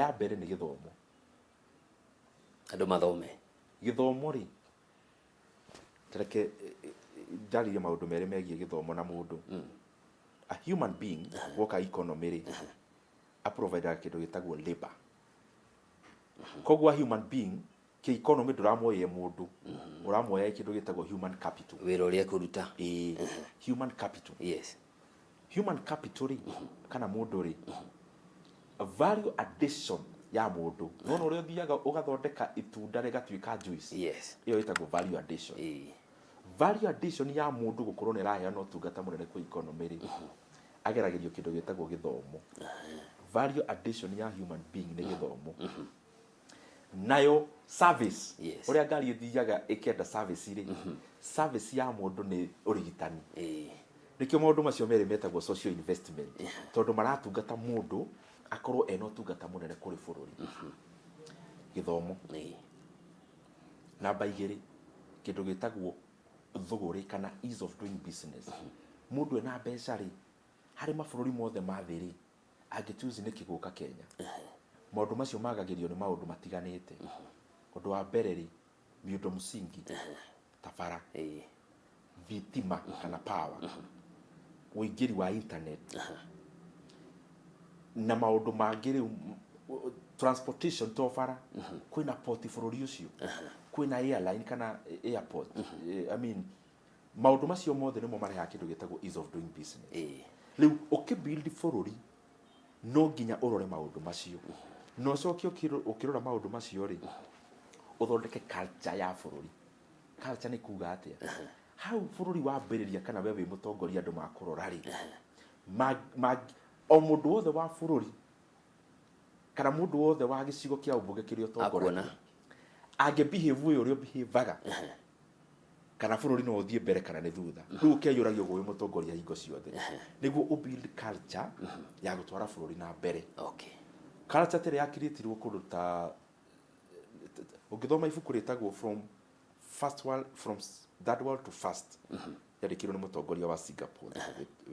Ya mbere nĩ gĩthomo. Andũ mathome. Gĩthomo rĩ, tareke njarĩrie maũndũ merĩ megiĩ gĩthomo na mũndũ. A human being woka economy rĩ, aprovidaga kĩndũ gĩtagwo labor. Koguo a human being kĩ economy ndũramuoya e mũndũ, ũramuoya e kĩndũ gĩtagwo human capital. Wĩra ũrĩa ekũruta. Ĩĩ, human capital. Human capital rĩ, kana mũndũ rĩ, value addition ya mũndũ, nĩwona ũrĩa ũthiaga ũgathondeka itunda rĩgatuĩka juice? Ĩyo ĩtagwo value addition. Value addition ya mũndũ gũkorwo nĩ ĩraheana ũtungata mũnene kwĩ economy rĩ, ageragĩrio kĩndũ gĩtagwo gĩthomo. Value addition ya human being nĩ gĩthomo. Nayo service, ũrĩa ngari ĩthiaga ĩkĩenda service rĩ, service ya mũndũ nĩ ũrigitani. Nĩkĩo maũndũ macio merĩ metagwo social investment, tondũ maratungata mũndũ akorwo ena ũtungata mũnene kũrĩ bũrũri. Gĩthomo. Namba igĩrĩ, kĩndũ gĩtagwo thũgũrĩ kana ease of doing business. Mũndũ ena mbeca rĩ, harĩ mabũrũri mothe ma thĩ rĩ, angĩ choose nĩkĩ gũka Kenya. Maũndũ macio magagĩrio nĩ maũndũ matiganĩte. Ũndũ wa mbere rĩ, miundo msingi, ta bara, thitima kana power, ũingĩri wa internet, na maũndũ mangĩ rĩu, transportation to bara, kwĩna port bũrũri ũcio, kwĩna airline kana airport. I mean, maũndũ macio mothe nĩmo marehaga kĩndũ gĩtagwo ease of doing business. Rĩu ũkĩbuild bũrũri no nginya ũrore maũndũ macio, na ũcoke ũkĩrora maũndũ macio rĩ, ũthondeke culture ya bũrũri. Culture nĩ kuga atĩa? Hau bũrũri wambĩrĩria kana we wĩ mũtongoria andũ makũrora rĩ, o mũndũ wothe wa bũrũri kana mũndũ wothe wa gĩcigo kĩa ũmbunge kĩrĩa ũtongoragia Akuona. angĩ behave ũyũ ũrĩa ũbehavaga, kana bũrũri no ũthiĩ mbere kana nĩ thutha. Rĩu ũkeyũragia ũguo wĩ mũtongoria hingo ciothe nĩguo ũbuild culture ya gũtwara bũrũri na mbere. Culture ta ĩrĩa yakiriĩtirwo kũndũ ta ũngĩthoma ibuku rĩtagwo From First World, From Third World to First, yandĩkirwo nĩ mũtongoria wa Singapore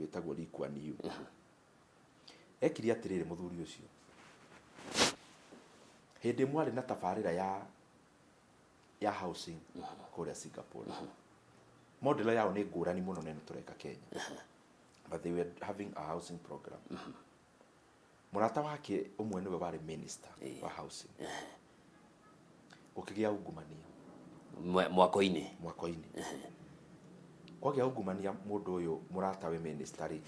wĩtagwo Lee Kuan Yew. Ekire atĩrĩrĩ, mũthuri ũcio hĩndĩ ĩmwe arĩ na tabarĩra ya housing kũrĩa Singapore. Model yao nĩ ngũrani mũno na ĩno tũreka Kenya, but they were having a housing program. Mũrata wake ũmwe nĩwe warĩ minister wa housing. Gũkĩgĩa ungumania. Mwako-inĩ. Mwako-inĩ kwagĩa ungumania. Mũndũ ũyũ mũratawe minister rĩ,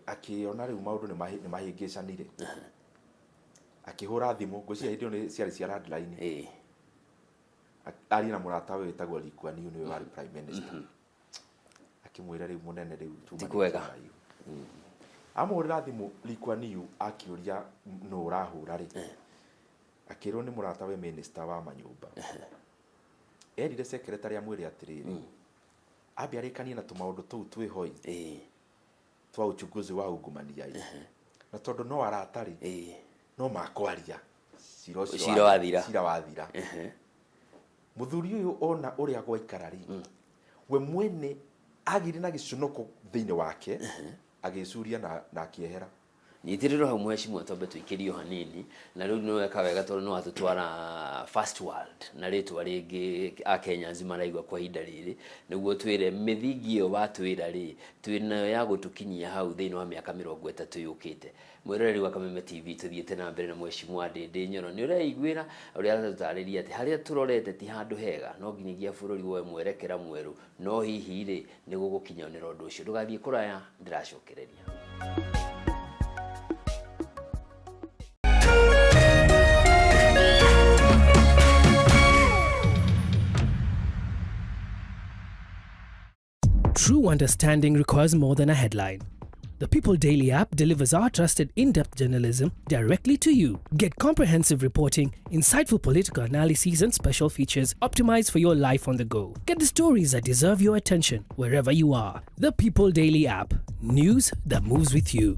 akĩona rĩu maũndũ nĩ mahĩngĩcanire, akĩhũra thimũ, ngwĩciria hĩndĩ ĩyo nĩ ciarĩ cia landline. Arie na mũratawe wĩtagwo Lee Kuan Yew, nĩwe warĩ prime minister, akĩmwĩra rĩu mũnene rĩu tuma Ti kwega. nĩ kũraihu. Amũhũrĩra thimũ Lee Kuan Yew akĩũria nũ ũrahũra rĩ, akĩrwo nĩ mũratawe minister wa manyũmba. Erire secretary amwĩre atĩrĩrĩ, ambe arĩkanie na tũmaũndũ tũu twĩhoi twa uchunguzi wa ungumania ĩ, na tondũ no arata rĩ, no makwaria cira ũcio. Cira wathira. Cira wathira. Mũthuri ũyũ ona ũrĩa gwaikara rĩ, we mwene agire na gĩconoko thĩinĩ wake, agĩcuria na akĩehera. Nyitĩrĩrwo hau mheshimiwa, twambe tũikĩrio hanini. Na rĩu nĩ weka wega tondũ nĩ watũtwara first world na rĩtwa rĩngĩ a Kenyans maraigua kwa ihinda rĩrĩ, nĩguo twĩre mĩthingi ĩyo watwĩra rĩ twĩnayo ya gũtũkinyia hau thĩinĩ wa mĩaka 30 yũkĩte. Mwĩroreri wa Kameme TV, tũthiĩte na mbere na mheshimiwa Ndĩndĩ Nyoro. Nĩ ũreiguĩra ũrĩa aratũtarĩria atĩ harĩa tũrorete ti handũ hega, no nginyagia bũrũri woe mwerekera mwerũ. No hihi rĩ, nĩ gũgũkinyanĩra ũndũ ũcio? Ndũgathiĩ kũraya, ndĩracokereria. True understanding requires more than a headline. The People Daily app delivers our trusted in depth journalism directly to you. Get comprehensive reporting, insightful political analyses, and special features optimized for your life on the go. Get the stories that deserve your attention wherever you are. The People Daily app. News that moves with you.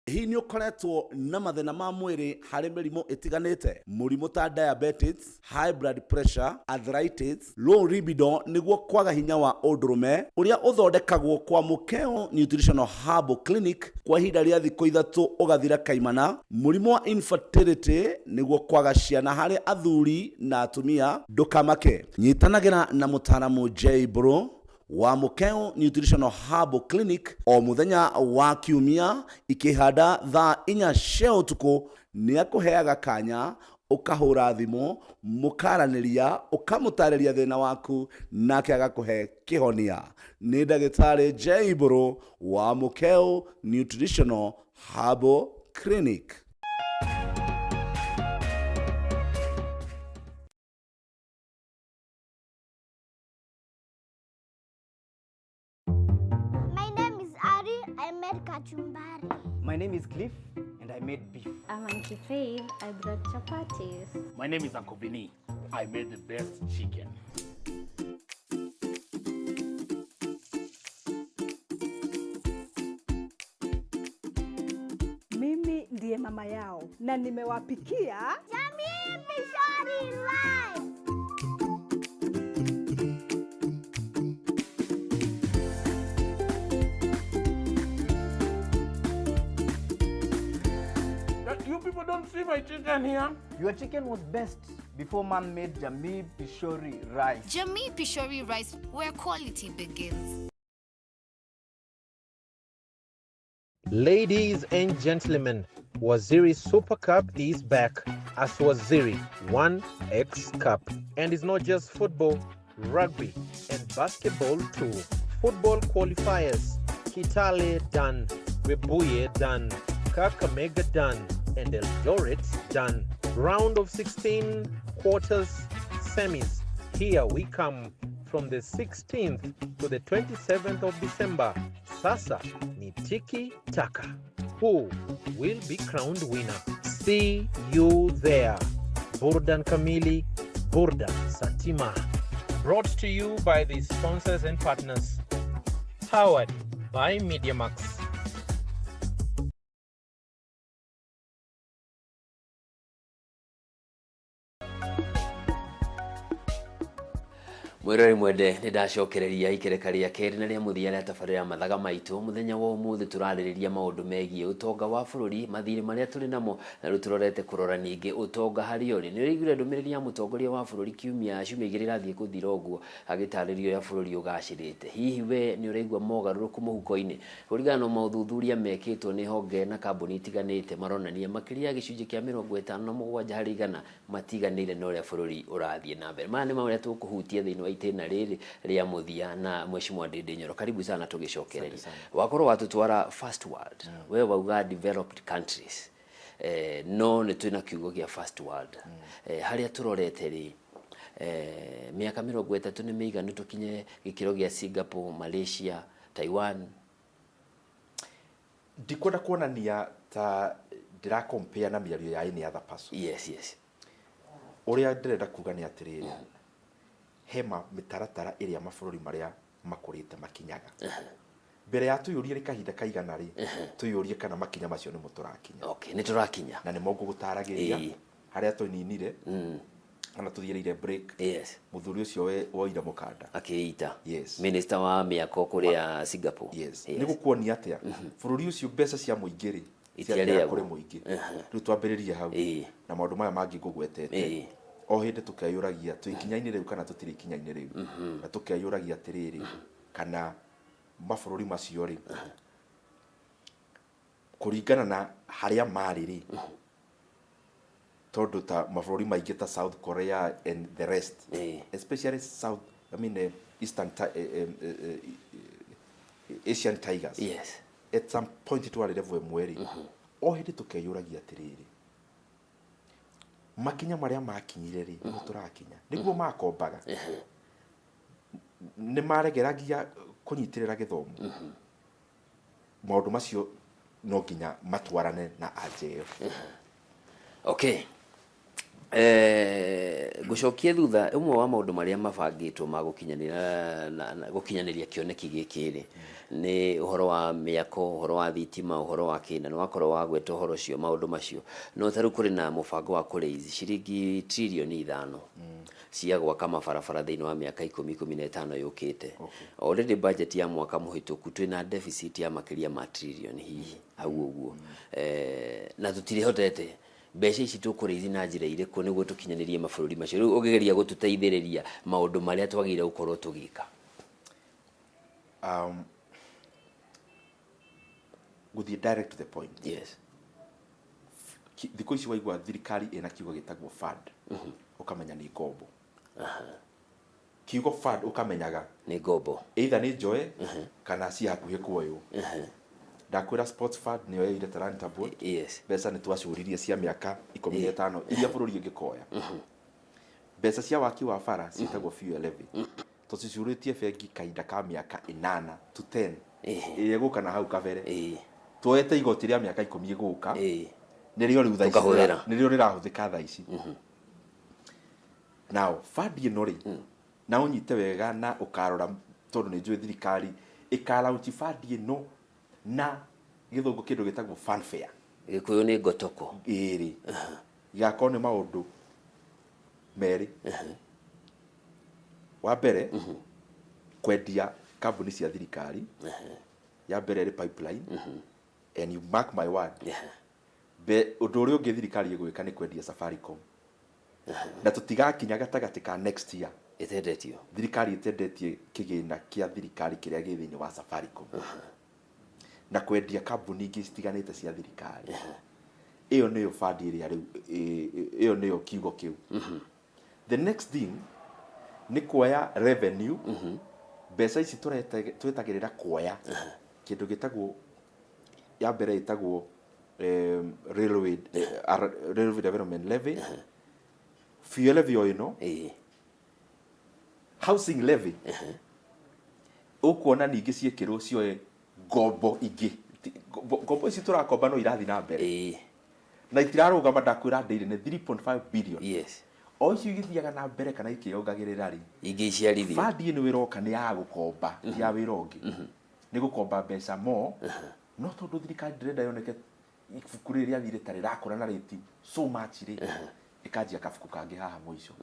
Hii Hihi nĩ ũkoretwo na mathĩna ma mwĩrĩ harĩ mĩrimũ ĩtiganĩte? Mũrimũ ta diabetes, high blood pressure, arthritis, low libido nĩguo kwaga hinya wa ũndũrũme ũrĩa ũthondekagwo kwa Mũkeo Nutritional Herbal Clinic kwa ihinda rĩa thikũ ithatũ ũgathira kaimana, mũrimũ wa infertility nĩguo kwaga ciana harĩ athuri na atumia, ndũkamake. Nyitanagĩra na mũtaaramu J Bro wa Mũkeo Nutritional Herbal Clinic o mũthenya wa kiumia ikĩhanda thaa inya cia ũtukũ. Nĩ akũheaga kanya ũkahũra thimũ mũkaranĩria, ũkamũtarĩria thĩna waku nake agakũhe kĩhonia. Nĩ ndagĩtarĩ J Mbũrũ wa Mũkeo Nutritional Herbal Clinic. My name is Ari. I made kachumbari. My name is Cliff and I made beef. I'm Auntie Faith. I brought chapatis. My name is Uncle Vinny. I made the best chicken. Mimi ndiye mama yao na nimewapikia Jamii Pishori Live. You people don't see my chicken here? Your chicken was best before man made Jamii Pishori rice. Jamii Pishori rice, where quality begins. Ladies and gentlemen, Waziri Super Cup is back as Waziri 1X Cup. And it's not just football, rugby, and basketball too. Football qualifiers, Kitale done, Webuye done, Kakamega done, and Eldoret done. Round of 16, quarters, semis. Here we come from the 16th to the 27th of December. Sasa ni tiki taka. Who will be crowned winner? See you there. Burdan Kamili, Burdan Satima. Brought to you by the sponsors and partners. Powered by MediaMax. Mwĩroreri mwende, nĩ ndacokereria ikereka rĩa kerĩ na rĩa mũthia rĩa tabarĩra Mathaga Maitũ. Mũthenya wa ũmũthĩ tũrarĩrĩria maũndũ megiĩ ũtonga wa bũrũri, mathirĩ marĩa tũrĩ namo, na rĩu tũrorete kũrora ningĩ ũtonga harĩa ũrĩ. Nĩ ũraiguire ndũmĩrĩri ya mũtongoria wa bũrũri kiumia ciumia igĩrĩ irathiĩ gũthira ũguo, agĩtarĩria ũrĩa bũrũri ũgacĩrĩte. Hihi we nĩ ũraigua mogarũrũku mũhuko-inĩ? Kũringana na maũthuthuria mekĩtwo nĩ honge na kambuni itiganĩte, maronania makĩria ya gĩcunjĩ kĩa 57% matiganĩire na ũrĩa bũrũri ũrathiĩ na mbere. Maya nĩ marĩa tũkũhutia thĩinĩ wa itĩna rĩrĩ rĩa mũthia na Mheshimiwa Ndindi Nyoro. Karibu sana tũgĩcokereria. Wakorwo watũtwara first world, we wauga developed countries, no nĩ twĩna kiugo gĩa first world. Harĩa tũrorete rĩ, mĩaka 30 nĩ mĩiganu tũkinye gĩkĩro gĩa Singapore, Malaysia, Taiwan? Ndikwenda kuonania ta ndĩra compare na mĩario ya any other person. Ũrĩa ndĩrenda kuga nĩ atĩrĩrĩ, hema mĩtaratara ĩrĩa mabũrũri marĩa makũrĩte makinyaga. Mbere ya twĩyũrie nĩ kahinda kaigana rĩ, twĩyũrie kana makinya macio nĩmo tũrakinya. Okay, nĩ tũrakinya. Na nĩmo ngũgũtaragĩria harĩa tũninire kana tũthiĩrĩire break. Mũthuri ũcio woire mũkanda akĩita. Yes. Minister wa mĩako kũrĩa Singapore. Yes. Nĩ gũkuonia atĩa bũrũri ũcio mbeca cia mũingĩ rĩ ciathiaga Itiarĩagwo. kũrĩ mũingĩ. Rĩu twambĩrĩrie hau na maũndũ maya mangĩ ngũgwetete. O hĩndĩ tũkeyũragia twĩ ikinya-inĩ rĩu kana tũtirĩ ikinya-inĩ rĩu, na tũkeyũragia atĩrĩrĩ, kana mabũrũri macio rĩ, kũringana na harĩa marĩ rĩ, tondũ ta mabũrũri maingĩ ta South Korea and the rest, especially South, I mean, Eastern Asian Tigers, at some point twarĩ level ĩmwe rĩ, o hĩndĩ tũkeyũragia atĩrĩrĩ, makinya marĩa makinyire rĩ, nĩmo tũrakinya? Nĩguo makombaga, nĩ maregeragia kũnyitĩrĩra gĩthomo, maũndũ macio no nginya matwarane na anja ĩyo. Okay. Ngũcokie thutha ũmwe wa maũndũ marĩa mabangĩtwo ma gũkinyanĩra gũkinyanĩria kĩoneki gĩkĩ rĩ, nĩ ũhoro wa mĩako, ũhoro wa thitima, ũhoro wa kĩna, nĩ wakorwo wagweta ũhoro ũcio, maũndũ macio. No ta rĩu kũrĩ na mũbango wa kũraise ciringi tririoni 5 cia gwaka mabarabara thĩinĩ wa mĩaka 10, 15 yũkĩte. Already budget ya mwaka mũhĩtũku twĩna deficit ya makĩria ma tririoni hihi hau ũguo. Na tũtirĩhotete mbeca ici tũkũraise na njĩra irĩkũ nĩguo tũkinyanĩrie mabũrũri macio? Rĩu ũngĩgeria gũtũteithĩrĩria maũndũ marĩa twagĩrĩire gũkorwo tũgĩka. Gũthiĩ direct to the point. Thikũ ici waigua thirikari ĩna kiugo gĩtagwo fund, ũkamenya nĩ ngombo. Kiugo fund ũkamenyaga nĩ ngombo. Either nĩ njoe kana ci hakuhĩ kuoywo. Ndakwĩra sports fund nĩyo yoire Talanta Board. Mbeca nĩ twacũririe cia mĩaka 15 iria bũrũri ũngĩkoya. Mbeca cia waki wa bara ciĩtagwo fuel levy, tũcicurĩtie bengi kahinda ka mĩaka 8 to 10 ĩrĩa ĩgũka na hau kabere. Tuoete igoti rĩa mĩaka 10 ĩgũka, nĩrĩo rĩu thaa ici. Tũkahũthĩra. Nĩrĩo rĩrahũthĩka thaa ici. Now fund ĩno rĩ, na ũnyite wega na ũkarora, tondũ nĩ njũĩ thirikari ĩkalaunch fund ĩno na gĩthũngũ kĩndũ gĩtagwo fanfare. Gĩkũyũ nĩ ngotoko. Ĩrĩ igakorwo nĩ maũndũ merĩ. Wa mbere, kwendia kambuni cia thirikari. Ya mbere ĩrĩ pipeline, and you mark my word, ũndũ ũrĩa ũngĩ thirikari ĩgwĩka nĩ kwendia Safaricom, na tũtigakinya gatagatĩ ka next year ĩtendetio thirikari ĩtendetie kĩgĩna kĩa thirikari kĩrĩa gĩ thĩinĩ wa Safaricom, na kwendia kambuni ingĩ citiganĩte cia thirikari. Ĩyo nĩyo fund ĩrĩa rĩu ĩyo nĩyo kiugo kĩu. The next thing nĩ kuoya revenue, mbeca ici twetagĩrĩra kuoya kĩndũ gĩtagwo, ya mbere ĩtagwo railway development levy, fuel levy o ĩno, housing levy. Ũkuona ningĩ ciĩkĩrwo cioe ngombo ingĩ. Ngombo ici tũrakomba no irathiĩ na mbere na itirarũgama. Ndakwĩra ndĩire nĩ 3.5 billion. O icio igĩthiaga na mbere kana ikĩongagĩrĩra rĩ, ingĩ iciarithio. Fund ĩno ĩroka nĩ ya gũkomba, ti ya wĩra ũngĩ, nĩ gũkomba mbeca mo. No tondũ thirikari ndĩrenda yoneke ibuku rĩrĩ rĩathire ta rĩrakũra na rĩti so much rĩ, ĩkanjia kabuku kangĩ haha mũico.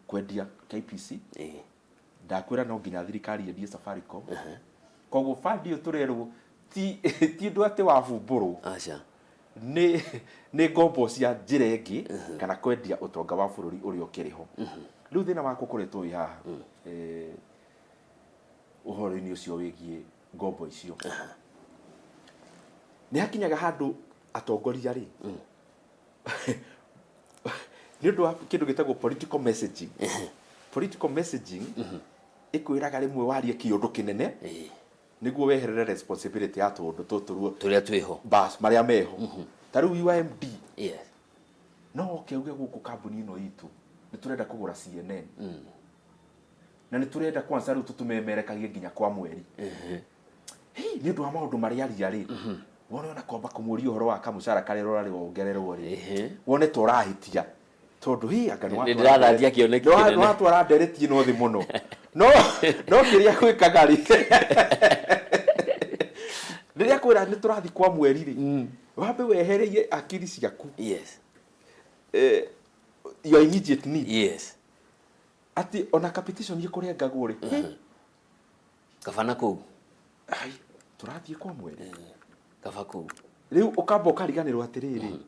Kwendia KPC, ndakwĩra no nginya thirikari yendie Safaricom. Koguo fund ĩyo tũrerwo ti ũndũ atĩ wabumbũrwo. Aca. Nĩ ngombo cia njĩra ĩngĩ kana kwendia ũtonga wa bũrũri ũrĩa ũkĩrĩ ho rĩu. Thĩna wakwa ũkoretwo wĩ haha, ũhoro-inĩ ũcio wĩgiĩ ngombo icio, nĩ hakinyaga handũ atongoria rĩ, nĩ ũndũ wa kĩndũ gĩtagwo political messaging. Political messaging ĩkwĩraga rĩmwe warie kĩũndũ kĩnene nĩguo weherere responsibility ya tũũndũ tũtũ ruo tũrĩa twĩho. Bas marĩa meho. Ta rĩu UMD no oke auge gũkũ kambuni ĩno itũ nĩ tũrenda kũgũra CNN, na nĩ tũrenda kwanza rĩu tũtũmemerekagie nginya kwa mweri. Hĩ, nĩ ũndũ wa maũndũ marĩa aria rĩ, wone ona kwamba kũmũria ũhoro wa kamũcara karĩa ũrarĩ wongererwo rĩ, wone ta ũrahĩtia, tondũ hĩ, anga nĩ Nĩ ndĩrathatia kĩoneki kĩnene. Nĩ watwara ndereti ĩno thĩ mũno. No kĩrĩa gwĩkaga rĩ, rĩrĩa kwĩra nĩ tũrathiĩ kwa mweri rĩ, wambe wehereie akiri ciaku your immediate need, atĩ ona capitation ĩkũrengagwo rĩ, hĩ, kaba na kũu. Ai, tũrathiĩ kwa mweri. Kaba kũu. Rĩu ũkamba ũkariganĩrwo atĩrĩrĩ,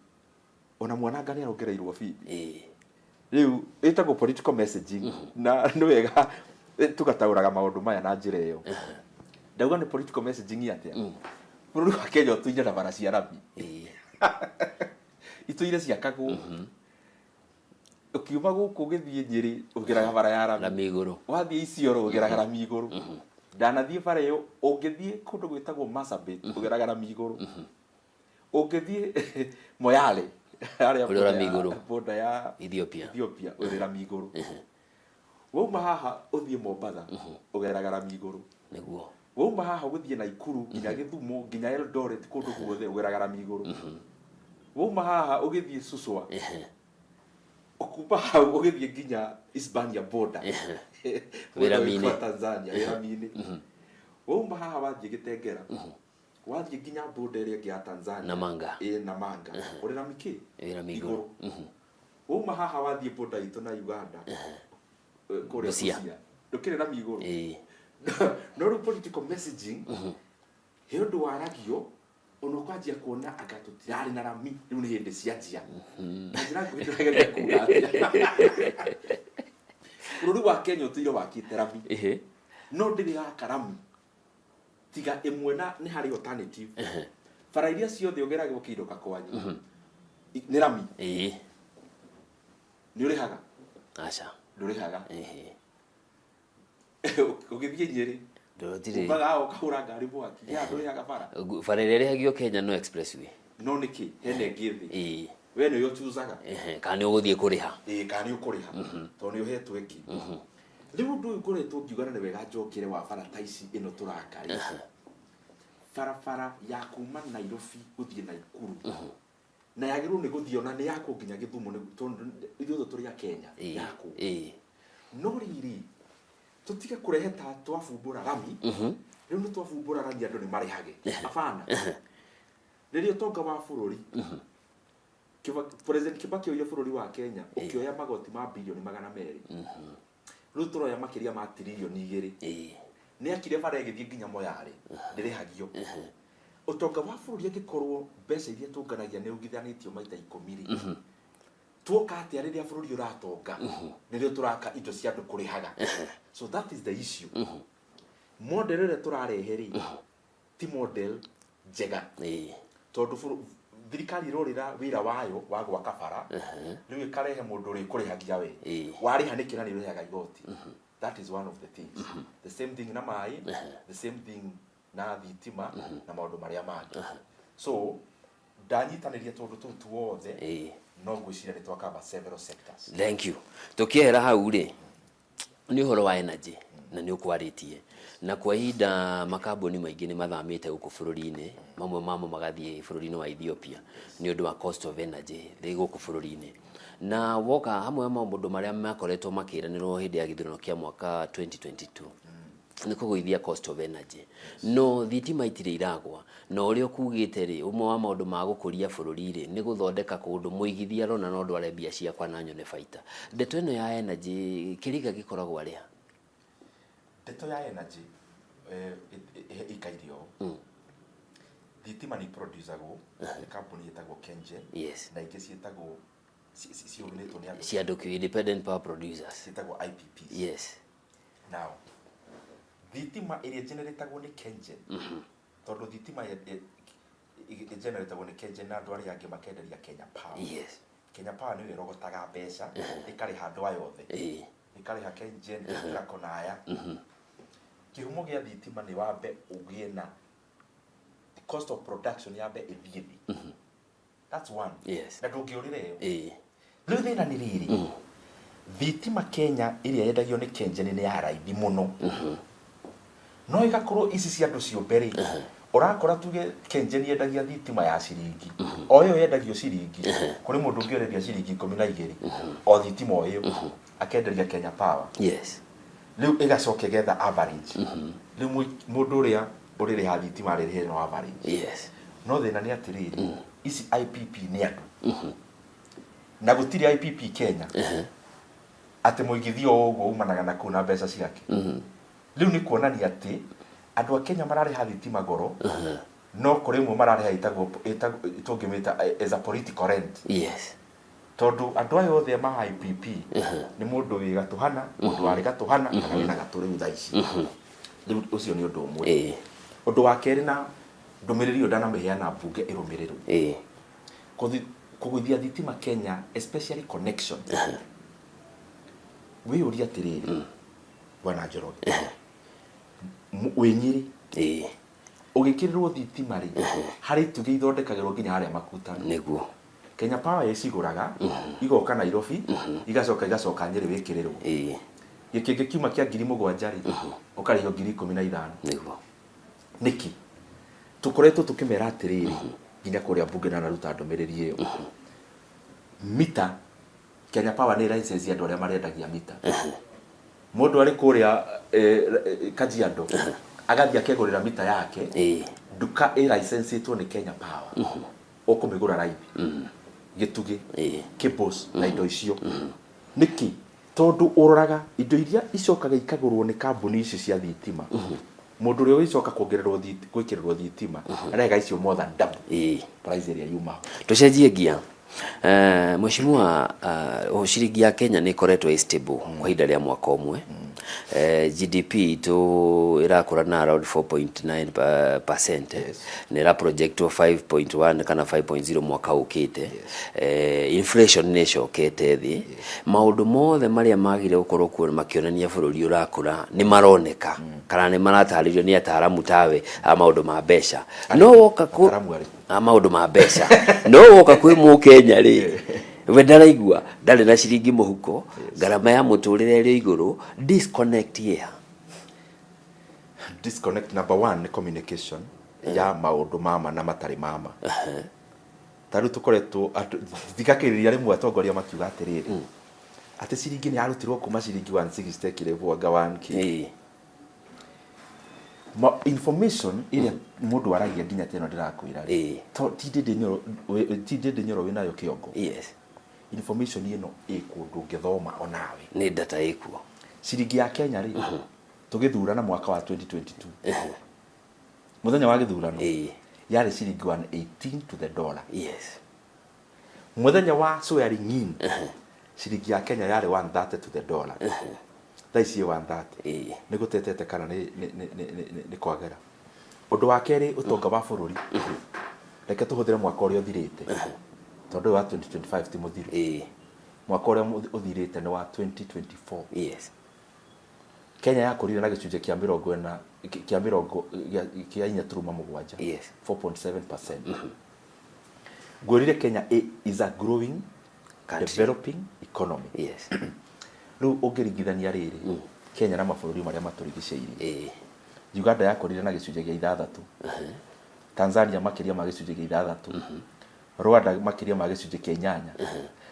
ona mwananga nĩ arongereirwo bithi. Rĩu ĩtagwo political messaging, na nĩ wega tũgataũraga maũndũ maya na njĩra ĩyo. Ndauga nĩ political messaging atĩa? Bũrũri wa Kenya ũtũire na bara cia rami, itũire ciakagwo. Ũkiuma gũkũ ũgĩthiĩ Nyĩrĩ ũgeraga bara ya rami. Rami igũrũ. Wathiĩ Isiolo ũgeraga rami igũrũ. Ndanathiĩ bara ĩyo. Ũngĩthiĩ kũndũ gwĩtagwo Marsabit ũgeraga rami igũrũ. Ũngĩthiĩ Moyale harĩa Ũrĩ rami igũrũ. Border ya Ethiopia. Ethiopia, ũrĩ rami igũrũ. Wauma haha ũthiĩ Mombatha ũgeraga rami igũrũ. Wauma haha ũgĩthiĩ Naikuru nginya Gĩthumo nginya Eldoret, kũndũ guothe ũgeraga rami igũrũ. Wauma haha ũgĩthiĩ Suswa, ũkuma hau ũgĩthiĩ nginya Hispania border, Wĩ rami-inĩ. Kwa Tanzania wĩ rami-inĩ. Wauma haha wathiĩ Gĩtengera, wathiĩ nginya border ĩrĩa ĩngĩ ya Tanzania, Namanga. Ĩ, Namanga, ũrĩ rami kĩ? Wĩ rami igũrũ. Wauma haha wathiĩ border itũ na Uganda, kũrĩa Busia. Busia, ndũkĩrĩ rami igũrũ. Ĩĩ. No rĩu political messaging, he ũndũ waragio ona ũkanjia kuona anga tũtirarĩ na rami, rĩu nĩ hĩndĩ cianjia. Na njĩra nguhĩ ndĩrageria kuga atĩa, bũrũri wa Kenya ũtũire wakĩte rami, no ndĩrĩ yaka rami tiga ĩmwe, na nĩ harĩ alternative. Bara iria ciothe ũgeragĩra ũkĩinũka kwanyu nĩ rami. Nĩ ũrĩhaga? Aca. Ndũrĩhaga. Ũgĩthiĩ Nyĩrĩ, Ndũtirĩ. umaga haha ũkahũra ngari mwaki ya ndũrĩhaga bara. Bara ĩrĩa ĩrĩhagio Kenya no expressway. No nĩkĩ hena ĩngĩ thĩ? Ĩĩ. We nĩwe ũchuzaga. Kana nĩ ũgũthiĩ kũrĩha. Ĩĩ, kana nĩ ũkũrĩha, tondũ nĩ ũhetwo ĩngĩ. Rĩu ũndũ ũyũ ngoretwo ngiuga, na nĩ wega njokere wa bara ta ici ĩno tũraka rĩ, barabara ya kuma Nairobi gũthiĩ Naikuru, na yagĩrĩirwo nĩ gũthiĩ ona nĩ yakwo nginya Gĩthumo, tondũ ithuothe tũrĩ a Kenya, yakwo. No rĩrĩ, tũtige kũrehe ta twabumbũra rami. Rĩu nĩ twabumbũra rami, andũ nĩ marĩhage. Abana, rĩrĩa ũtonga wa bũrũri, President Kibaki oire bũrũri wa Kenya ũkĩoya magoti ma birioni 200, rĩu tũroya makĩria ma tiririoni 2. Nĩ akire bara ĩgĩthiĩ nginya Moyale, ndĩrĩhagio. Ũtonga wa bũrũri, angĩkorwo mbeca iria tũnganagia nĩ ũgithanĩtio maita 10 rĩ, tuoka atĩa rĩrĩa bũrũri ũratonga nĩrĩo tũraka indo cia andũ kũrĩhaga? So that is the issue. Model ĩrĩa tũrarehe rĩ, ti model njega, tondũ thirikari ĩrorĩra wĩra wayo wa gwaka bara, rĩu ĩkarehe mũndũ ũrĩ kũrĩhagia. We warĩha nĩkĩ na nĩ ũrĩhaga igoti? That is one of the things. The same thing na maĩ, the same thing na thitima na maũndũ marĩa mangĩ. So ndanyitanĩria tũndũ tũu tuothe, no ngwĩciria nĩ twakava several sectors. Thank you. Tũkĩehera hau rĩ, nĩ ũhoro wa energy, na nĩ ũkwarĩtie na kwa ihinda makambuni maingĩ nĩ mathamĩte gũkũ bũrũri-inĩ, mamwe mamo magathiĩ bũrũri-inĩ wa Ethiopia nĩ ũndũ wa cost of energy thĩ gũkũ bũrũri-inĩ. Na woka hamwe ma maũndũ marĩa makoretwo makĩranĩrwo hĩndĩ ya gĩthurano kĩa mwaka 2022 nĩ kũgũithia cost of energy, no thitima itirĩ iragwa. Na ũrĩa ũkugĩte rĩ, ũmwe wa maũndũ ma gũkũria bũrũri rĩ, nĩ gũthondeka kũndũ mũigithia arona no ndware mbia ciakwa na nyone baita. Ndeto ĩno ya energy, kĩriga gĩkoragwo arĩa? Ndeto ya energy ĩikaire ũũ: thitima nĩ iproducagwo nĩ kambuni ĩtagwo KenGen, na ingĩ ciĩtagwo ciũnĩtwo nĩ andũ. Cia andũ kĩ independent power producers. Ciĩtagwo IPPs. Now thitima ĩrĩa ĩgeneratagwo nĩ KenGen, tondũ thitima ĩgeneratagwo nĩ KenGen na andũ arĩa angĩ makenderia Kenya Power. Kenya Power nĩyo ĩrogotaga mbeca, ĩkarĩha andũ aya othe, ĩkarĩha KenGen, KETRACO na aya. Kĩhumo gĩa thitima nĩ wambe ũgĩe na cost of production yambe ĩthiĩ thĩ. That's one. Na ndũngĩũrĩra ĩyo. Rĩu thĩna nĩ rĩrĩ, thitima Kenya ĩrĩa yendagio nĩ KenGen nĩ ya raithi mũno, no ĩgakorwo ici cia andũ ciũmbe rĩ, ũrakora tuge KenGen yendagia thitima ya ciringi o ĩyo yendagio ciringi, kũrĩ mũndũ ũngĩ ũrendia ciringi 12, o thitima o ĩyo akenderia Kenya Power. Rĩu ĩgacoka ĩgetha average. Rĩu mũndũ ũrĩa ũrĩrĩha thitima arĩrĩhe no average. No thĩna nĩ atĩrĩrĩ, ici IPP nĩ andũ, na gũtirĩ IPP Kenya atĩ mũigithia o ũguo umanaga na kũu na mbeca ciake. Rĩu nĩ kuonania atĩ andũ a Kenya mararĩha thitima goro, no kũrĩ ĩmwe mararĩha ĩtagwo tũngĩmĩta as a political rent, tondũ andũ aya othe ma IPP nĩ mũndũ wĩ gatũhana, mũndũ warĩ gatũhana kana wĩna gatũ rĩu thaa ici. Rĩu ũcio nĩ ũndũ ũmwe. Ũndũ wa kerĩ, na ndũmĩrĩri ĩyo ndanamĩheana mbunge ĩrũmĩrĩrwo, kũgũithia thitima Kenya, especially connection. Wĩyũrie atĩrĩrĩ, bwana Njoroge, wĩ Nyĩrĩ, ũgĩkĩrĩrwo thitima rĩ, harĩ itugĩ ithondekagĩrwo nginya harĩa Makutano. Kenya Power ĩcigũraga, igoka Nairobi, igacoka igacoka Nyĩrĩ wĩkĩrĩrwo. Gĩkĩngĩ kiuma kĩa 7,000 rĩ, ũkarĩhio 15,000. Nĩkĩ tũkoretwo tũkĩmera atĩrĩrĩ, Nginya kũrĩa mbunge ndanaruta ndũmĩrĩri ĩyo. Mita, Kenya Power nĩ license andũ arĩa marendagia mita. Mũndũ arĩ kũrĩa Kajiado agathiĩ akegũrĩra mita yake nduka ĩ licensĩtwo nĩ Kenya Power, ũkũmĩgũra raithi. Gĩtugĩ, cables na indo icio. Nĩkĩ? Tondũ ũroraga indo iria icokaga ikagũrwo nĩ kambuni ici cia thitima, mũndũ ũrĩa ũgĩcoka kuongererwo gwĩkĩrĩrwo thitima arega icio more than double price ĩrĩa yuma ho. Tũcenjie ngia. Mheshimiwa, ciringi ya Kenya nĩ ĩkoretwo ĩ stable kwa ihinda rĩa mwaka ũmwe. GDP itũ ĩrakũra na around 4.9 percent na ĩra projectwo 5.1 kana 5.0 mwaka ũkĩte. Inflation nĩ ĩcokete thĩ. Maũndũ mothe marĩa magire gũkorwo kuo makĩonania bũrũri ũrakũra nĩ maroneka kana nĩ maratarĩrio nĩ ataramu tawe a maũndũ ma mbeca. No woka kũ Ataramu arĩkũ? A maũndũ ma mbeca. No woka kwĩ mũkenya rĩ, we ndaraigua ndarĩ na ciringi mũhuko, ngarama ya mũtũrĩre ĩrĩ igũrũ, disconnect ĩha? Disconnect number one nĩ communication ya maũndũ ma ma na matarĩ ma ma. Ta rĩu tũkoretwo thikagĩrĩria rĩmwe atongoria makiuga atĩrĩrĩ, atĩ ciringi nĩ yarutirwo kuma ciringi 160 ĩkĩrĩhwo anga 1K. Ma, information ĩrĩa mũndũ aragia nginya ta ĩno ndĩrakwĩra rĩ, ti Ndĩndĩ Nyoro, ti Ndĩndĩ Nyoro wĩnayo kĩongo. Information ĩno ĩ kũndũ ũngĩthoma onawe. Nĩ data ĩkuo. Ciringi ya Kenya rĩ, tũgĩthurana mwaka wa 2022, mũthenya wa gĩthurano yarĩ ciringi 118 to the dollar. Mũthenya wa swearing in, ciringi ya Kenya yarĩ 130 to the dollar. Thaa ici ĩ 130. Nĩ gũtetete kana nĩ kwagĩra. Ũndũ wa kerĩ, ũtonga wa bũrũri, reke tũhũthĩre mwaka ũrĩa ũthirĩte, tondũ ũyũ wa 2025 ti mũthiru. Mwaka ũrĩa ũthirĩte nĩ wa 2024. Kenya yakũrire na gĩcunjĩ kĩa mĩrongo ĩna kĩa mĩrongo kĩa inya turuma mũgwanja, 4.7%. Ngwĩrire Kenya is a growing country, developing economy. Rĩu ũngĩringithania rĩrĩ Kenya na mabũrũri marĩa matũrigicĩirie, Uganda yakũrire na gĩcunjĩ gĩa ithathatũ, Tanzania makĩria ma gĩcunjĩ gĩa ithathatũ, Rwanda makĩria ma gĩcunjĩ kĩa inyanya.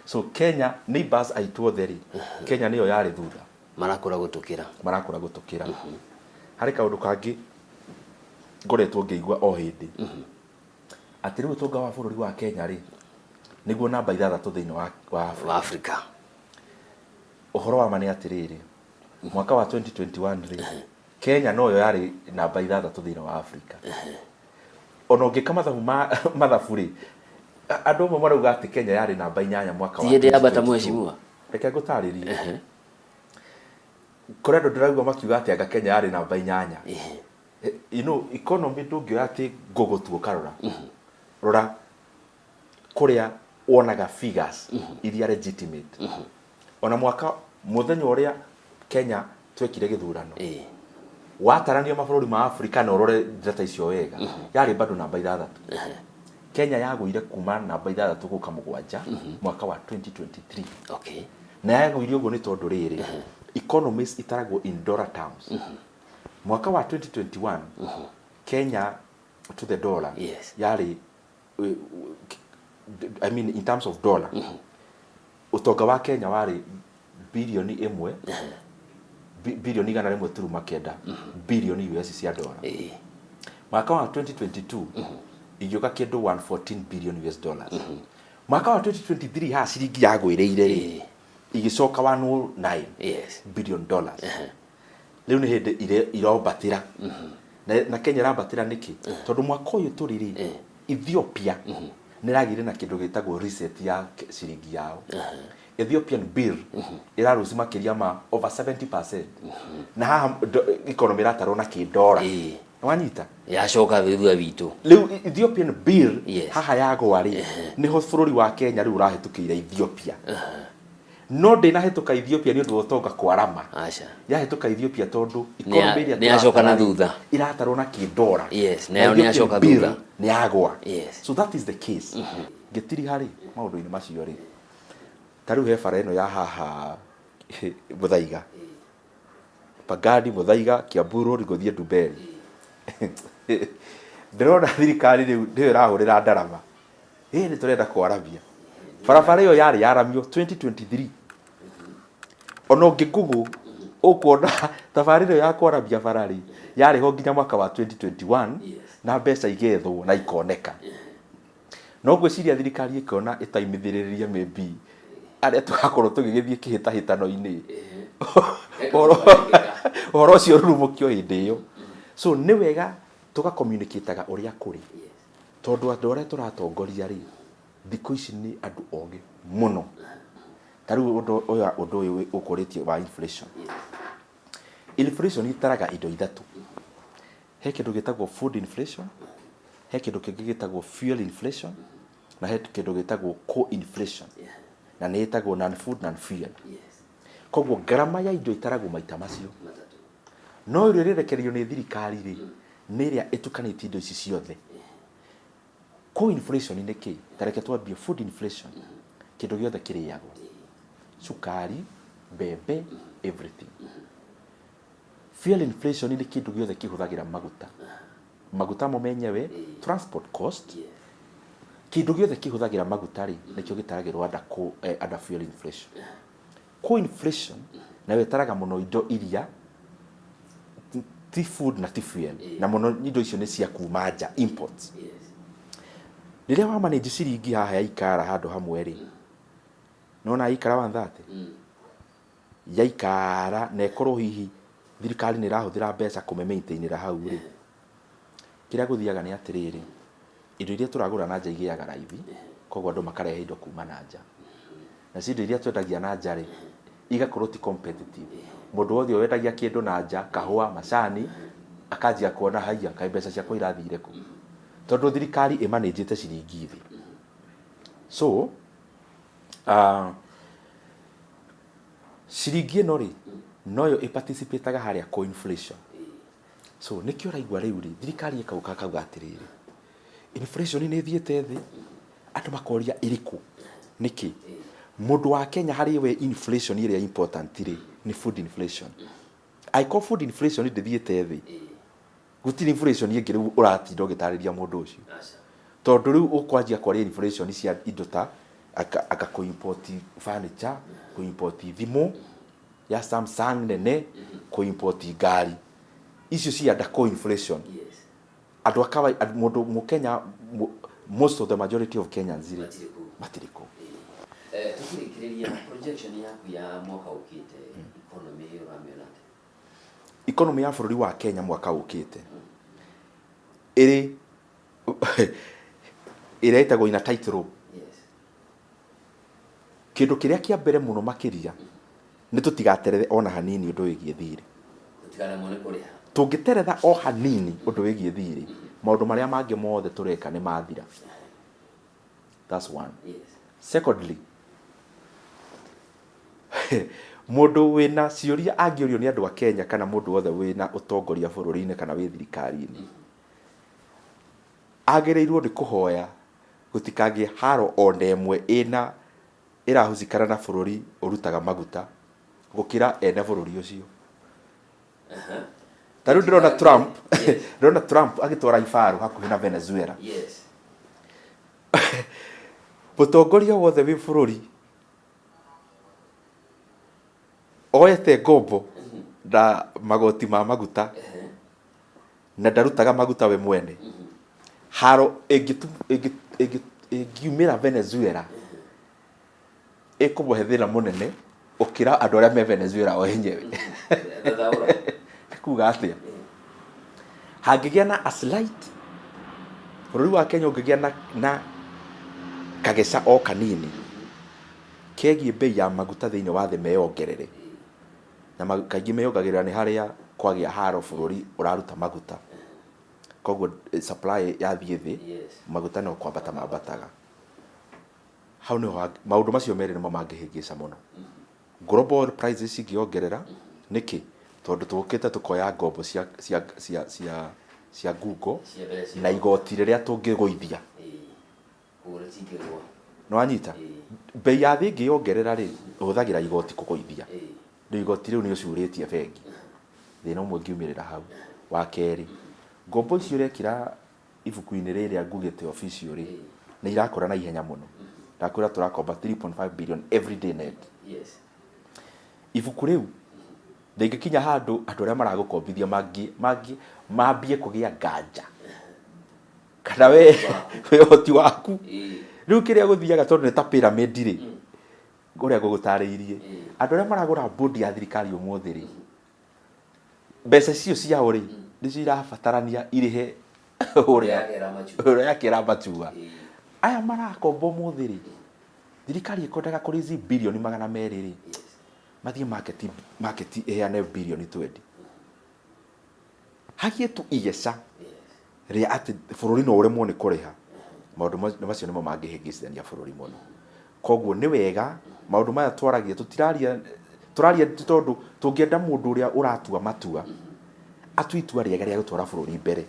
So Kenya, neighbors aitũ othe rĩ, Kenya nĩyo yarĩ thutha. Marakũra gũtũkĩra. Marakũra gũtũkĩra. Harĩ kaũndũ kangĩ ngoretwo ngĩigua o hĩndĩ, atĩ rĩu ũtonga wa bũrũri wa Kenya rĩ, nĩguo namba ithathatũ thĩinĩ wa Africa. Wa Africa. Ũhoro wa ma nĩ atĩrĩrĩ, mwaka wa 2021 rĩ, Kenya noyo yarĩ namba ithathatũ thĩinĩ wa Africa. Ona ũngĩka mathabu ma mathabu rĩ, andũ amwe marauga atĩ Kenya yarĩ namba inyanya mwaka wa Ti hĩndĩ yambata 2022. Mheshimiwa. Reke ngũtarĩrie. Kũrĩ andũ ndĩraigua makiuga atĩ anga Kenya yarĩ namba inyanya. You know, economy ndũngĩoya atĩ Google tu ũkarora. Rora kũrĩa wonaga figures iria legitimate. Ona mwaka mũthenya ũrĩa Kenya twekire gĩthurano, wataranio mabũrũri ma Afrika na ũrore data icio wega, yarĩ bado namba ithathatũ. Kenya yagũire kuma namba ithathatũ gũka mũgwanja mwaka wa 2023. Na yagũire ũguo nĩ tondũ rĩrĩ, economies itaragwo in dollar terms. Mwaka wa 2021 Kenya to the dollar yarĩ, I mean in terms of dollar, ũtonga wa Kenya warĩ birioni ĩmwe birioni 100.9 birioni US cia dollar. Mwaka wa 2022 igĩũka kĩndũ 114 billion US dollars. Mwaka wa 2023 haha ciringi yagwĩrĩire rĩ, igĩcoka 109 billion dollars. Rĩu nĩ hĩndĩ irombatĩra. Na Kenya ĩrambatĩra nĩkĩ? Tondũ mwaka ũyũ tũrĩ rĩ, Ethiopia nĩ ĩragĩire na kĩndũ gĩtagwo reset ya ciringi yao. Ethiopian birr ĩraruci makĩria ma over 70%. Na haha economy ĩratarwo na kĩndora. Wanyita? Yacoka thutha witũ. Rĩu Ethiopian birr haha yagwa rĩ, nĩho bũrũri wa Kenya rĩu ũrahĩtũkĩire Ethiopia. No ndĩnahĩtũka Ethiopia nĩ ũndũ wa ũtonga kwarama. Aca. Yahĩtũka Ethiopia tondũ Nĩ economy ĩrĩa nĩ yacoka na tũratara rĩ, thutha. ĩratarwo na kĩndora. Yes, Na nayo nĩ Ethiopian yacoka birr thutha. nĩ yagwa. So that is the case. Ngĩtiriha rĩ, maũndũ-inĩ macio rĩ, ta rĩu he bara ĩno ya haha Muthaiga. Pangani, Muthaiga, Kiambu Road gũthiĩ Ndumberi. Ndĩrona thirikari rĩu nĩyo ĩrahũrĩra ndarama, ĩ nĩ tũrenda kwaramia barabara ĩyo yarĩ yaramio 2023. Ona ũngĩ Google ũkuona tabarĩra ĩyo ya kwaramia bara rĩ yarĩ ho nginya mwaka wa 2021 na mbeca igethwo na ikoneka. No ngwĩciria thirikari ĩkĩona ĩtaimithĩrĩrie maybe arĩa tũgakorwo tũgĩgĩthiĩ kĩhĩtahĩtano-inĩ, ũhoro ũcio ũrurumũkio hĩndĩ ĩyo. So nĩ wega tũgacommunicataga ũrĩa kũrĩ, tondũ andũ arĩa tũratongoria rĩ, thikũ ici nĩ andũ ogĩ mũno. Ta rĩu ũndũ ũyũ ũkũrĩtie wa inflation. Inflation ĩtaraga indo ithatũ. He kĩndũ gĩtagwo food inflation, he kĩndũ kĩngĩ gĩtagwo fuel inflation, na he kĩndũ gĩtagwo co-inflation, na nĩ ĩtagwo non food, non fuel. Koguo ngarama ya indo ĩtaragwo maita macio. No ĩrĩa ĩrerekererio nĩ thirikari rĩ, nĩ ĩrĩa ĩtukanĩtie indo ici ciothe. Co-inflation nĩ kĩ? Ta reke twambie food inflation. Kĩndũ gĩothe kĩrĩagwo, cukari, mbembe, everything. Fuel inflation nĩ kĩndũ gĩothe kĩhũthagĩra maguta, maguta mo menyewe, transport cost, kĩndũ gĩothe kĩhũthagĩra maguta rĩ, nĩkĩo gĩtaragĩrwo under fuel inflation. Co-inflation nayo ĩtaraga mũno indo iria ti food na ti fuel, na mũno indo icio nĩ cia kuma nja, imports. Rĩrĩa wa manage ciringi haha yaikara handũ hamwe rĩ, nona yaikara 130 yaikara, na ĩkorwo hihi thirikari nĩ ĩrahũthĩra mbeca kũmĩmaintainĩra hau rĩ, kĩrĩa gũthiaga nĩ atĩrĩrĩ, indo iria tũragũra na nja igĩaga raithi, koguo andũ makarehe indo kuma na nja, nacio indo iria twendagia na nja rĩ, igakorwo ti competitive. Mũndũ wothe wendagia kĩndũ na nja, kahũa, macani, akanjia kuona, haiya, kaĩ mbeca ciakwa irathire kũ? Tondũ thirikari ĩmanĩnjĩte ciringi thĩ. So ciringi ĩno rĩ, noyo ĩparticipataga harĩa co-inflation. So nĩkĩo ũraigua rĩu rĩ, thirikari ĩkauga kauga atĩrĩrĩ, inflation nĩ ĩthiĩte thĩ. Andũ makoria ĩrĩkũ, nĩkĩ? Mũndũ wa Kenya harĩ we inflation ĩrĩa important rĩ, nĩ food inflation. Angĩkorwo food inflation ndĩthiĩte thĩ, gũtirĩ inflation ĩngĩ rĩu ũratinda ũgĩtarĩria mũndũ ũcio, tondũ rĩu ũkwanjia kwaria inflation cia indo ta aka kũ-import furniture, kũ-import thimũ ya Samsung nene, kũ-import ngari icio cia under co-inflation. Andũ a kawaida, mũndũ mũkenya, most of the majority of Kenyans rĩ, matirĩ kũu. Tukĩrĩkĩrĩria, projection yaku ya mwaka ũkĩte, economy ũramĩona atĩa? Economy ya bũrũri wa Kenya mwaka ũkĩte ĩrĩ ĩrĩa ĩtagwo in a tight rope. Kĩndũ kĩrĩa kĩa mbere mũno makĩria nĩ tũtigaterere ona hanini ũndũ wĩgiĩ thirĩ. Tũtikaremwo nĩ kũrĩha. Tũngĩteretha o hanini ũndũ wĩgiĩ thirĩ, maũndũ marĩa mangĩ mothe tũreka nĩ mathira. That's one. Secondly, mũndũ wĩna ciũria angĩũrio nĩ andũ a Kenya, kana mũndũ wothe wĩna ũtongoria bũrũri-inĩ kana wĩ thirikari-inĩ, agĩrĩirwo nĩ kũhoya gũtikagĩe haro ona ĩmwe ĩna ĩrahucikana na bũrũri ũrutaga maguta gũkĩra ene bũrũri ũcio. Ta rĩu ndĩrona Trump agĩtwara ibaru hakuhĩ na Venezuela. Mũtongoria wothe wĩ bũrũri oete ngombo na magoti ma maguta na ndarutaga maguta we mwene, haro ĩngiumĩra Venezuela ĩkũmũhe thĩna mũnene ũkĩra andũ arĩa me Venezuela o enyewe. Thathaũra. Nĩ kuga atĩa? Hangĩgĩa na a slight, bũrũri wa Kenya ũngĩgĩa na kageca o kanini kegiĩ bei ya maguta thĩinĩ wa thĩ meyongerere, na kaingĩ meyongagĩrĩra nĩ harĩa kwagĩa haro bũrũri ũraruta maguta, koguo supply yathiĩ thĩ, maguta no kwambata mambataga. Hau nĩho maũndũ macio merĩ nĩmo mangĩhĩngĩca mũno global oil prices cingĩongerera. Nĩkĩ? Tondũ tũkĩte tũkoya ngombo cia ngungo Cia mbeca na igoti rĩrĩa tũngĩgũithia. Koguo rĩtingĩgwa. Nĩ wanyita? Bei ya thĩ ĩngĩyongerera rĩ, ũhũthagĩra igoti kũgũithia. Rĩu igoti rĩu nĩ ũcurĩtie bengi. Thĩna ũmwe ũngiumĩrĩra hau. Wa kerĩ, ngombo icio ũrekĩra Ibuku-inĩ rĩrĩa ngugĩte official rĩ, nĩ irakũra na ihenya mũno. Ndakwĩra tũrakomba 3.5 billion every day net. Ibuku rĩu rĩngĩkinya handũ andũ arĩa maragũkombithia mangĩ mambie kũgĩa nganja kana we ũhoti waku. Rĩu kĩrĩa gũthiaga tondũ nĩ ta pyramid rĩ, ũrĩa ngũgũtarĩirie, andũ arĩa maragũra bond ya thirikari ũmũthĩ rĩ, mbeca icio ciao rĩ, nĩcio irabatarania irĩhe ũrĩa yakĩra matua. Aya marakomba ũmũthĩ rĩ, thirikari ĩkwendaga kũraise birioni 200 rĩ, mathiĩ market ĩheane birioni 20. Hagie tu igeca rĩa atĩ bũrũri no ũremwo nĩ kũrĩha. Maũndũ macio nĩmo mangĩhĩngĩcithania bũrũri mũno. Koguo nĩ wega maũndũ maya twaragia, tũtiraria, tũraria tondũ tũngĩenda mũndũ ũrĩa ũratua matua atue itua rĩega rĩa gũtwara bũrũri mbere.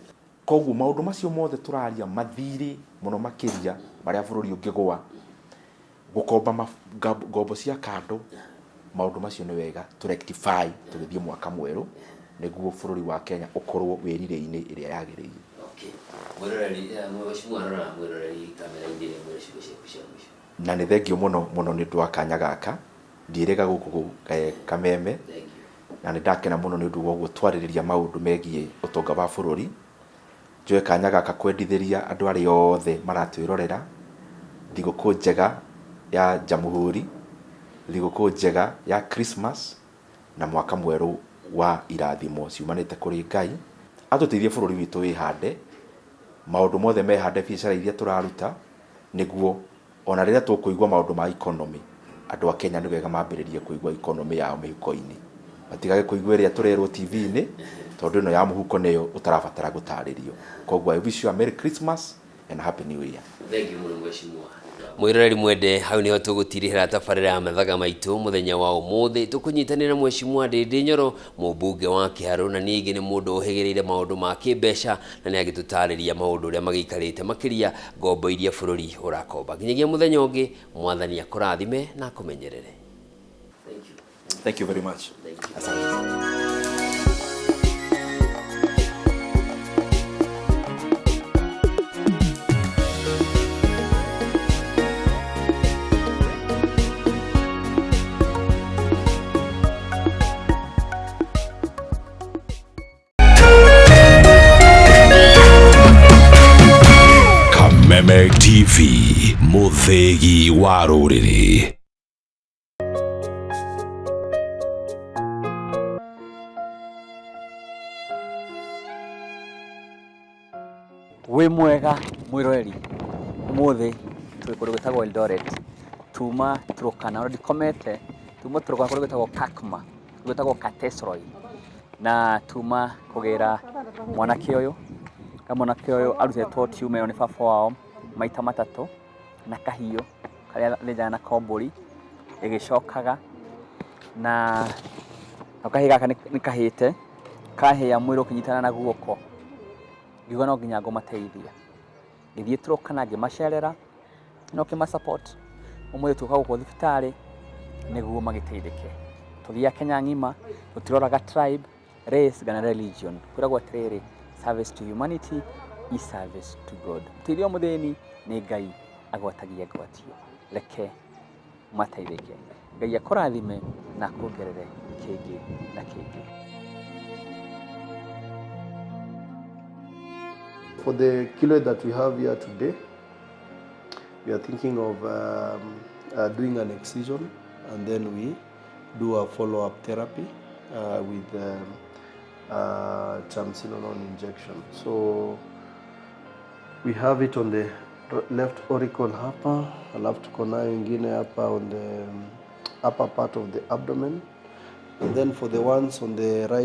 Koguo maũndũ macio mothe tũraria mathirĩ mũno makĩria marĩa bũrũri ũngĩgũa, gũkomba ngombo cia kando, maũndũ macio nĩ wega tũ rectify tũgĩthiĩ mwaka mwerũ nĩguo bũrũri wa Kenya ũkorwo wĩrire-inĩ ĩrĩa yagĩrĩire. Mwĩroreri, mheshimiwa arora mwĩroreri kamera-inĩ ĩrĩa mwĩre ciugo ciaku cia mũico. Na nĩ thengio mũno mũno nĩ ũndũ wa kanya gaka ndiĩrĩga gũkũ Kameme, na nĩ ndakena mũno nĩ ũndũ wa ũguo twarĩrĩria maũndũ megiĩ ũtonga wa bũrũri. Njoe kanya gaka kwendithĩria andũ arĩa othe maratwĩrorera thigũkũ njega ya Jamhuri, thigũkũ njega ya Christmas na mwaka mwerũ wa irathimo ciumanĩte kũrĩ Ngai. Atũteithie bũrũri witũ wĩhande, maũndũ mothe mehande, biacara iria tũraruta, nĩguo ona rĩrĩa tũkũigua maũndũ ma economy, andũ a Kenya nĩ wega mambĩrĩrie kũigua economy yao mĩhuko-inĩ, matigage kũigua ĩrĩa tũrerwo TV-inĩ, tondũ ĩno ya mũhuko nĩyo ũtarabatara gũtarĩrio. Koguo I wish you a Merry Christmas and a Happy New Year. Thank you mũno mheshimiwa. Mwĩroreri mwende, hau nĩho tũgũtirihĩra tabarĩra ya mathaga maitũ mũthenya wa ũmũthĩ. Tũkũnyitanĩra mheshimiwa Ndĩndĩ Nyoro, mũmbunge wa Kĩharũ, na ningĩ nĩ mũndũ ũhĩgĩrĩire maũndũ ma kĩmbeca, na nĩ agĩtũtarĩria maũndũ ũrĩa magĩikarĩte makĩria ngombo iria bũrũri ũrakomba. Nginyagia mũthenya ũngĩ, mwathani akũrathime na akũmenyerere. Thank you. Thank you very much. Thank you. Asante. Kameme TV, mũthĩgi wa rũrĩrĩ. Wĩ mwega mwĩroreri, ũmũthĩ tũrĩ kũndũ gwĩtagwo Eldoret, tuma Turkana, ona ndikomete, tuma Turkana kũndũ gwĩtagwo Kakuma, kũndũ gwĩtagwo Katesroi, na tuma kũgĩra mwanake ũyũ, ka mwanake ũyũ arutĩtwo tiuma ĩyo nĩ baba wao maita matatũ na kahiũ karĩa athĩnjaga nako mbũri ĩgĩcokaga, na kahĩ gaka nĩ kahĩte, kahĩa mwĩrĩ ũkĩnyitana na guoko, ngiuga no nginya ngũmateithia. Ngĩthiĩ Turkana ngĩmacerera na ũkĩma support. Ũmũthĩ tũka gũkũ thibitarĩ nĩguo magĩteithĩke. Tũthiaga Kenya ng'ima, tũtiroraga tribe, race kana religion. Kwĩragwo atĩrĩrĩ, service to humanity is service to God. Ũteithio wa mũthĩni nĩ Ngai agwatagia ngwatio. Reke mateithĩke. Ngai akũrathime na akuongerere kĩngĩ na kĩngĩ. For the keloid that we have here today, we are thinking of doing an excision, and then we do a follow-up therapy with triamcinolone injection. So we have it on the left auricle hapa, alafu tuko nayo ingine hapa on the upper part of the abdomen, and then for the ones on the right